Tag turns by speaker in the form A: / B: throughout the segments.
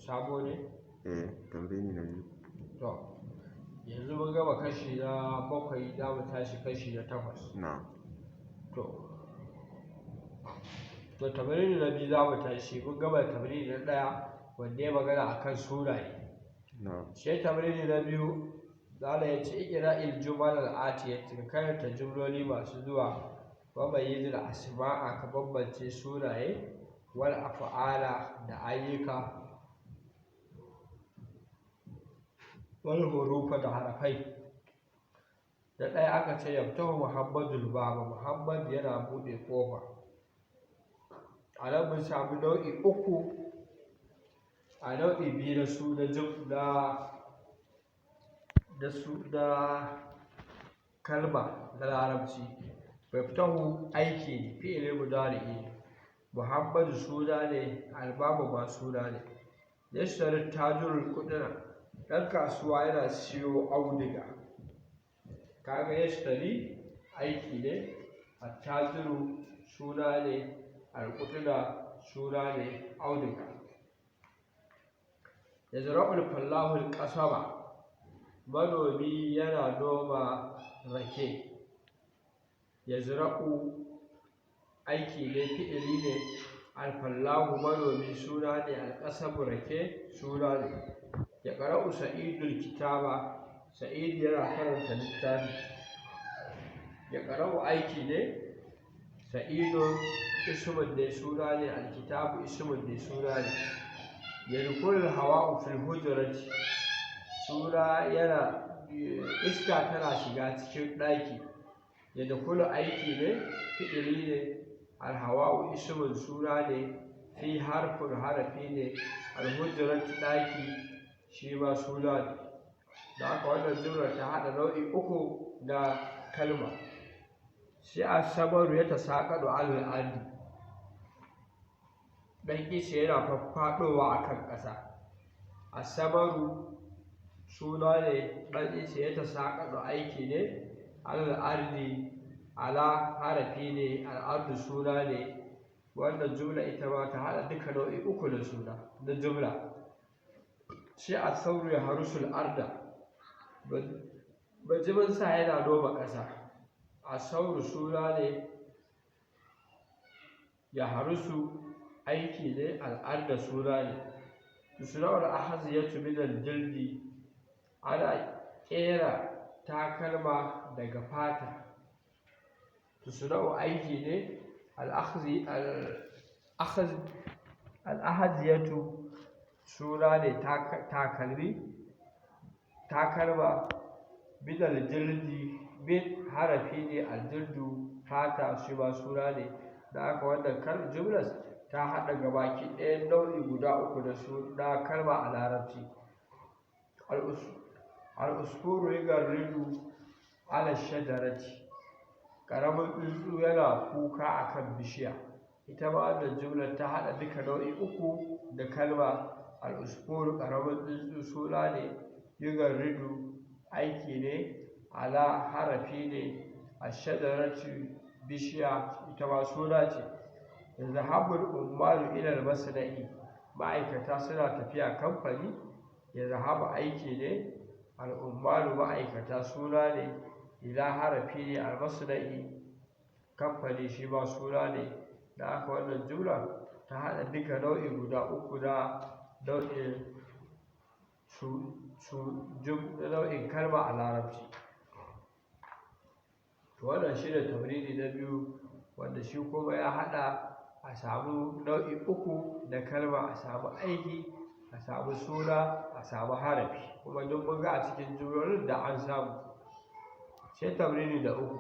A: Sabo ne?
B: Eh, tamrini na biyu.
A: To, yanzu mun gama kashi na bakwai, za mu tashi kashi na takwas.
B: Na'am.
A: To, tamrini na biyu za mu tashi, mun gama tamrini na ɗaya wanda ya magana akan sunaye.
B: Na'am.
A: Sai tamrini na biyu, Zala ya ce iqra'il jumal al-atiyat, ka karanta jumloli masu zuwa, wa mayyizil asma'a, ka bambance sunaye, wal af'ala da ayyuka, wal hurufa da harafai. Da ɗaya aka ce yaftahu Muhammadul baba, Muhammad yana buɗe ƙofa. A nan mun samu nau'i uku, a nau'i biyu na su na jum na da su na kalma na Larabci. Yaftahu aiki ne, fi'ili mudari'i ne. Muhammadu suna ne, albabu ma suna ne. Yashtari tajirul kuɗina, ɗan kasuwa yana siyo auduga. Kaga yashtari aiki ne, attajiru suna ne, alƙudina suna ne, auduga. Yazra'ul fallahu alqasaba, manomi yana noma rake. Yazra'u aiki ne, fi'ili ne, alfallahu manomi suna ne, alqasabu rake suna ne. Yaqra'u sa'idul kitaba, Sa'id yana karanta littafi. Yaqra'u aiki ne, sa'idun ismun ne suna ne, alkitabu ismun ne suna ne. Yadkhulul hawa'u fil hujrati, suna yana iska tana shiga cikin ɗaki. Yadkhulu aiki ne, fi'ili ne, alhawa'u ismun suna ne, fi harfun harafi ne, alhujrati ɗaki shi ma suna ne. Da haka wannan jumlar ta haɗa nau'i uku na kalma. Sai asabaru ya tasaƙaɗu alal ardi, ɗan ice yana faffaɗowa a kan ƙasa. Asabaru suna ne, ɗan ice ya tasaƙaɗu aiki ne, alal ardi ala harafi ne, al'ardu suna ne. Wannan jumla ita ma ta haɗa duka nau'i uku na suna na jumla. Sai asauru ya harusul arda, bajimin sa yana noma ƙasa. Asauru suna ne, ya harusu aiki ne, al'arda suna ne. Tusna'ul ahziyatu min al-jildi, ana ƙera takalma daga fata. Tusna'u aiki ne, al-ahziyatu suna ne, takalmi, takalma, min al-jildi, min harafi ne, al-jildu fata shi ma suna ne. Da haka wannan jumlar ta haɗa gabaki ɗayan nau'i guda uku na su na kalma a Larabci. Al'usfuru yugarridu ala shajarati, ƙaramin tsuntsu yana kuka akan bishiya. Ita ma wannan jumlar ta haɗa duka nau'i uku da kalma. Al'usfuru ƙaramin tsuntsu suna ne, yugarridu aiki ne, ala harafi ne, ashajarati bishiya ita ma suna ce. Yazhabul ummalu ila al-masna'i, ma'aikata suna tafiya kamfani. Yazhabu aiki ne, al'ummalu ma'aikata suna ne, ila harafi ne, al-masna'i kamfani shi ma suna ne. Da haka wannan jumla ta haɗa duka nau'i guda uku na nau'in su nau'in kalma a Larabci. To wannan shi ne tamrini na biyu, wanda shi kuma ya haɗa a samu nau'i uku na kalma, a samu aiki, a samu suna, a samu harafi. Kuma duk mun ga a cikin jumlolin da an samu. Sai tamrini na uku.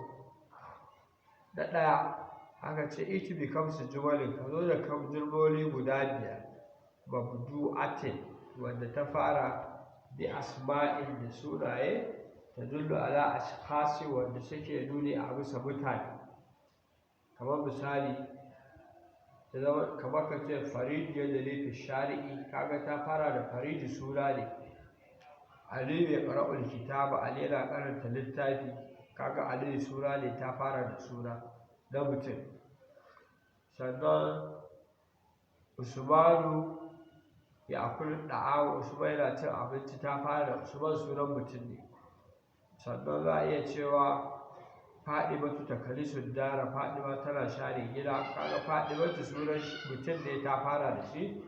A: Na ɗaya aka ce it becomes jumalin, ka zo da jumloli guda biyar mabdu'atin wanda ta fara bi asma'in da sunaye, tadullu ala ashkhasi wanda suke nuni a bisa mutane. Kamar misali, ta zama kamar ka ce Faridu ya fi shari'i, kaga ta fara da Faridu suna ne. Aliyu ya qara'ul kitaba, Ali yana karanta littafi, kaga Aliyu suna ne, ta fara da suna na mutum. Sannan Usmanu Ya akulu da'awa, Usman yana cin abinci, ta fara da Usman sunan mutum ne. Sannan za a iya cewa Fadimatu ta kalisu dara, Fadima tana share gida. Kaga Fadimatu sunan mutum ne, ta fara da shi.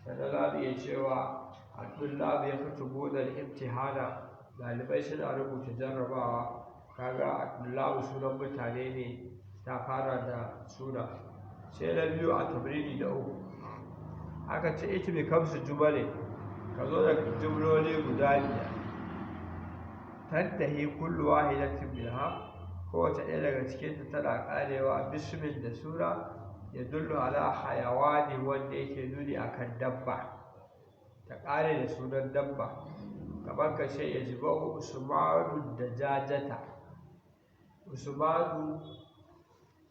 A: Sannan za mu iya cewa Abdullahi ya fito godar imtihana, ɗalibai suna rubuta jarrabawa. Kaga Abdullahi sunan mutane ne, ta fara da suna. Sai na biyu a tamrini da uku, aka ce ita bi kamsu jumale, ka zo da jumloli guda biyar, tantahi kullu wahidatin minha, kowace ɗaya daga cikinta tana ƙarewa, bismin da sura, ya dullu ala hayawani, wanda yake nuni akan dabba, ta ƙare da sunan dabba. Kamar ka ce ya jiba'u Usmanu da jajata, Usmanu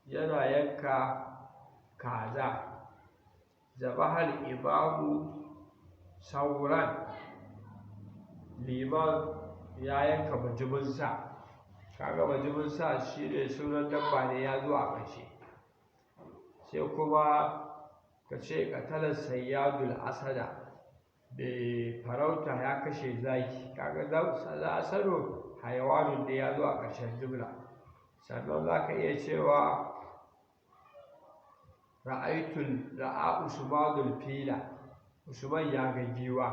A: yana yanka kaza. Zabahal imamu sauran, liman ya yanka bajimin sa. Kaga bajimin sa shi ne sunan dabba ne, ya zo a ƙarshe. Sai kuma ka ce katalar sayyadul asada, mai farauta ya kashe zaki. Kaga asado hayawanun ne, ya zo a ƙarshen jumla. Sannan za ka iya cewa ra'aitul ra'a Usmanul fila, Usman ya ga giwa.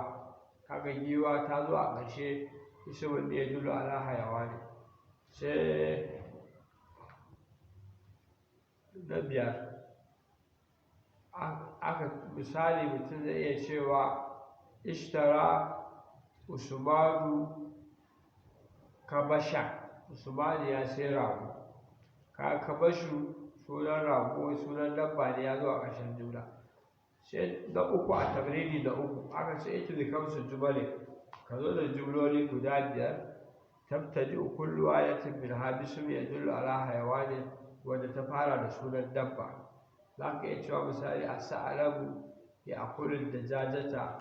A: Kaga giwa ta zo a ƙarshe, ismun ne ya dulu ala hayawani. Sai na biyar, aka misali mutum zai iya cewa ishtara Usmanu kabasha, Usmanu ya sai rago. Ka kabashu sunan rago, sunan dabba ne, ya zo a ƙarshen jumla. Sai na uku a tamrini na uku, aka ce ita bi kamsu jumale, ka zo da jumloli guda biyar, tabtadi kullu ayatin min habisum yadullu ala hayawanin, wanda ta fara da sunan dabba. Za ka iya cewa misali a sa'alabu ya akulun da jajata,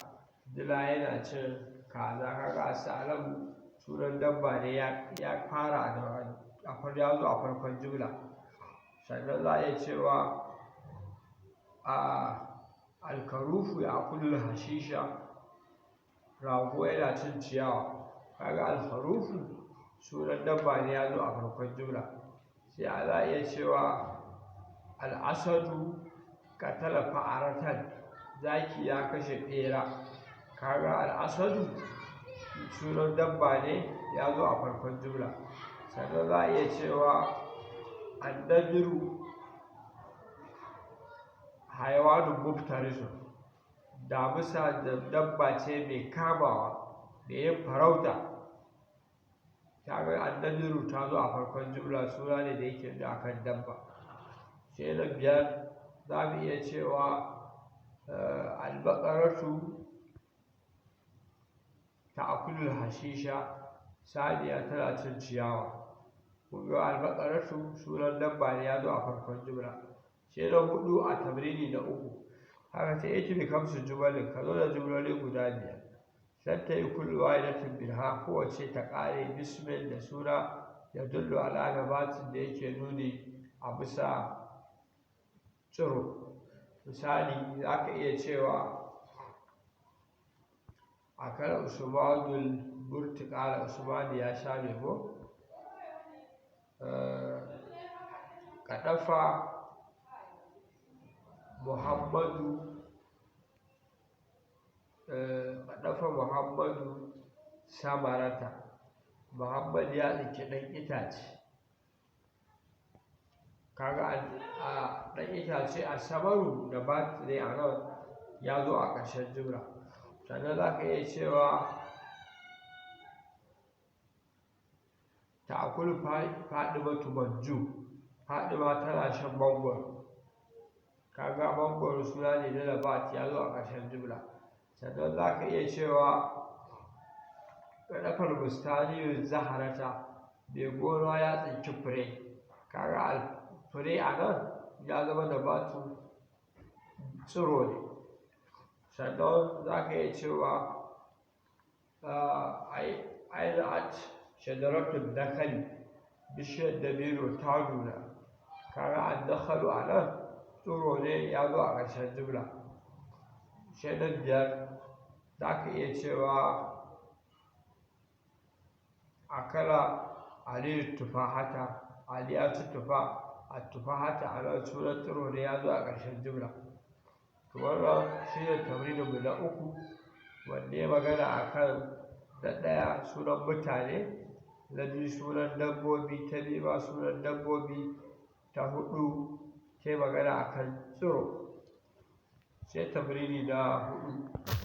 A: dila yana cin kaza. Kaga a sa'alabu sunan dabba ne, ya fara da ya zo a farkon jumla. Sannan za a iya cewa a alkarufu ya akulul hashisha, rago yana cin ciyawa. Kaga alkarufu sunan dabba ne, ya zo a farkon jumla. Sai a za a iya cewa al'asadu katala fa'aratan, zaki ya kashe ɓera. Kaga al'asadu sunan dabba ne, ya zo a farkon jumla. Sannan za a iya cewa annabiru hayawanun muftarisun, damisa da dabba ce mai kamawa, mai yin farauta. Kaga annabiru ta zo a farkon jumla, suna ne da yake nuna akan dabba. Sai na biyar, za mu iya cewa albaƙaratu ta'kulul hashisha, saniya tana cin ciyawa. Kun ga albaƙaratu sunan dabba ne, ya zo a farkon jumla. Sai na hudu a tamrini na uku, haka ce ita bi kamsu jumalin, ka zo da jumloli guda biyar, sai ta yi kullu wahidatin minha, kowace ta ƙare, bismin da suna, ya dullu ala nabatin, da yake nuni a bisa tsiro. Misali za ka iya cewa akala Usmanul burtukala, Usmanu ya sha lemo. Kaɗafa Muhammadu, kaɗafa Muhammadu samarata, Muhammad ya tsinci ɗan itace. Kaga a ɗan itace a samaru da bat ne a nan, ya zo a ƙarshen jumla. Sannan za ka iya cewa ta'akulu Fadimatu manju, Fadima tana shan mangwaro. Kaga mangwaro suna ne na nabat, ya zo a ƙarshen jumla. Sannan za ka iya cewa ƙadafar bustaniyu zaharata, mai gona ya tsinci fure. Kaga fure a nan ya zama nabatu, tsiro ne. Sannan za ka iya cewa aina'at shajaratun nakali, bishiyar dabino ta nuna. Kaga annakhalu a nan tsiro ne, ya zo a ƙarshen jumla. Sai na biyar, Za ka iya cewa akala Aliyu tufahata, Ali ya ci tufa, a tufahata a nan sunan tsiro ne ya zo a ƙarshen jumla. To wannan shi ne tamrininmu na uku, wanda ya magana a kan na ɗaya sunan mutane, na biyu sunan dabbobi, ta biyu ma sunan dabbobi, ta huɗu ta magana a kan tsiro. Sai tamrini na huɗu.